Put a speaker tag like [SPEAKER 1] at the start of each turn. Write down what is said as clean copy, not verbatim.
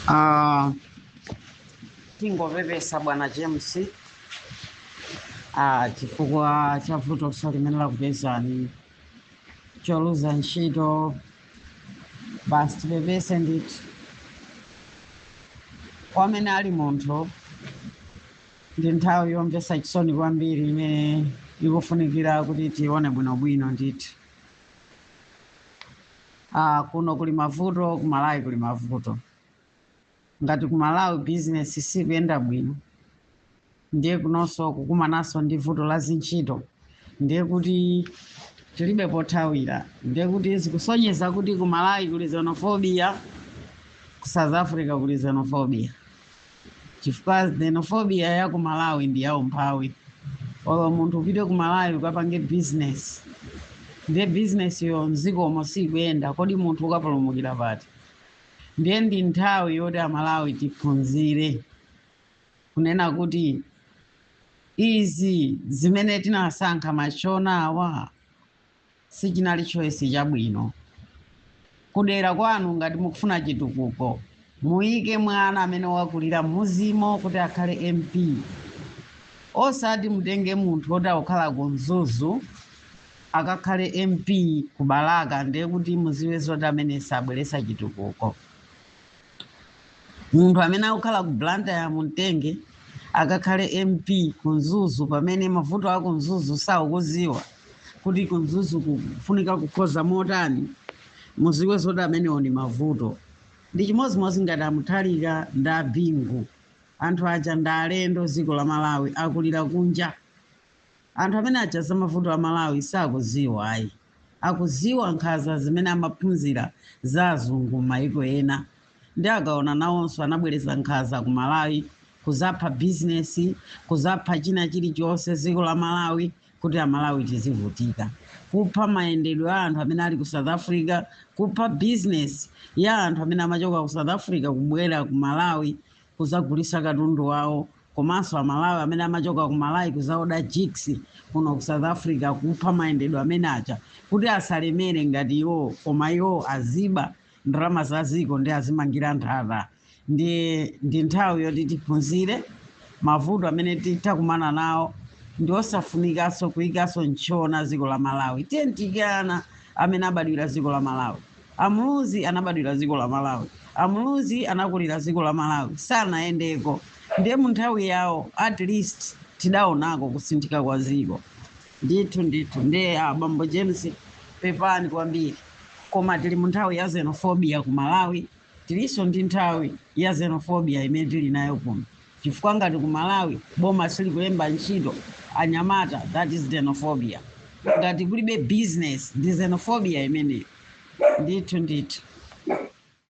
[SPEAKER 1] Ah, tingopepesa bwana James, chifukwa cha vuto limene lakupezani choluza ntchito. Basi, tipepese ndithu. Kwa amene ali munthu, ndi nthawi yomvetsa chisoni kwambiri imene ikufunikira kuti tione bwinobwino ndithu. Kuno kuli mavuto, ku Malawi kuli mavuto. Ngati ku Malawi bizinesi sikuyenda bwino, ndiye kunonso kukumananso ndi vuto la zintchito, ndiye kuti tilibe pothawira. Ndiye kuti zikusonyeza kuti ku Malawi kuli xenophobia, ku South Africa kuli xenophobia, chifukwa xenophobia ya ku Malawi ndi ya umphawi. Olo munthu upite ku Malawi ukapange business, ndiye business yo mdzikomo sikuyenda, kodi munthu ukapulumukira pati? Ndiye ndi nthawi yoti Amalawi tiphunzire kunena kuti izi zimene tinasankha machona awa sichinali choice chabwino. Kudera kwanu ngati mukufuna chitukuko, muyike mwana amene wakulira muzimo kuti akhale MP, osati mutenge munthu woti akukhala ku Mzuzu akakhale MP ku Balaka. Ndiye kuti muziwe zoti amene sabweresa chitukuko. Munthu amene akukhala ku Blantyre mumtenge akakhale MP ku Mzuzu, pamene mavuto a ku Mzuzu sakuziwa kuti ku Mzuzu kufunika kukhoza motani, muziwe zoti amenewo ndi mavuto. Ndi chimodzimodzi ngati aMutharika ndi aBingu. Anthu aja ndi alendo dziko la Malawi, akulira kunja. Anthu amene aja za mavuto a Malawi sakuziwa ayi, akuziwa nkhanza zimene amaphunzira za azungu m'mayiko ena, ndi akaona nawonso anabwereza nkhanza ku Malawi, kuzapha bizinesi, kuzapha china chilichonse dziko la Malawi, kuti Amalawi tizivutika, kupha mayendedwe a anthu amene ali ku South Africa, kupha bizinesi ya anthu amene amachoka ku South Africa kubwera ku Malawi kuzagulisa katundu wawo, komanso Amalawi amene amachoka ku Malawi kuzaoda Jik kuno ku South Africa, kupha mayendedwe amene aja kuti asalemere ngati iwo, koma iwo aziba ndalama za ziko ndi azimangira nthata. Ndi nthawi yoti tiphunzire mavuto amene titakumana nawo, ndi osafunikanso kuyikanso ntchona dziko la Malawi. Tiye tikana amene abadwira dziko la Malawi. Amuluzi anabadwira dziko la Malawi, Amuluzi anakulira dziko la Malawi, sanayendeko. Ndiye mu nthawi yawo at least tidaonako kusinthika kwa dziko ndithu ndithu. Ndiye abambo James, pepani kwambiri, koma tili mu nthawi ya xenophobia ku Malawi, tilinso ndi nthawi ya xenophobia imene tili nayo kuno, chifukwa ngati ku Malawi boma silikulemba ntchito anyamata, that is xenophobia. Ngati kulibe business, ndi xenophobia imeneyo ndithu ndithu.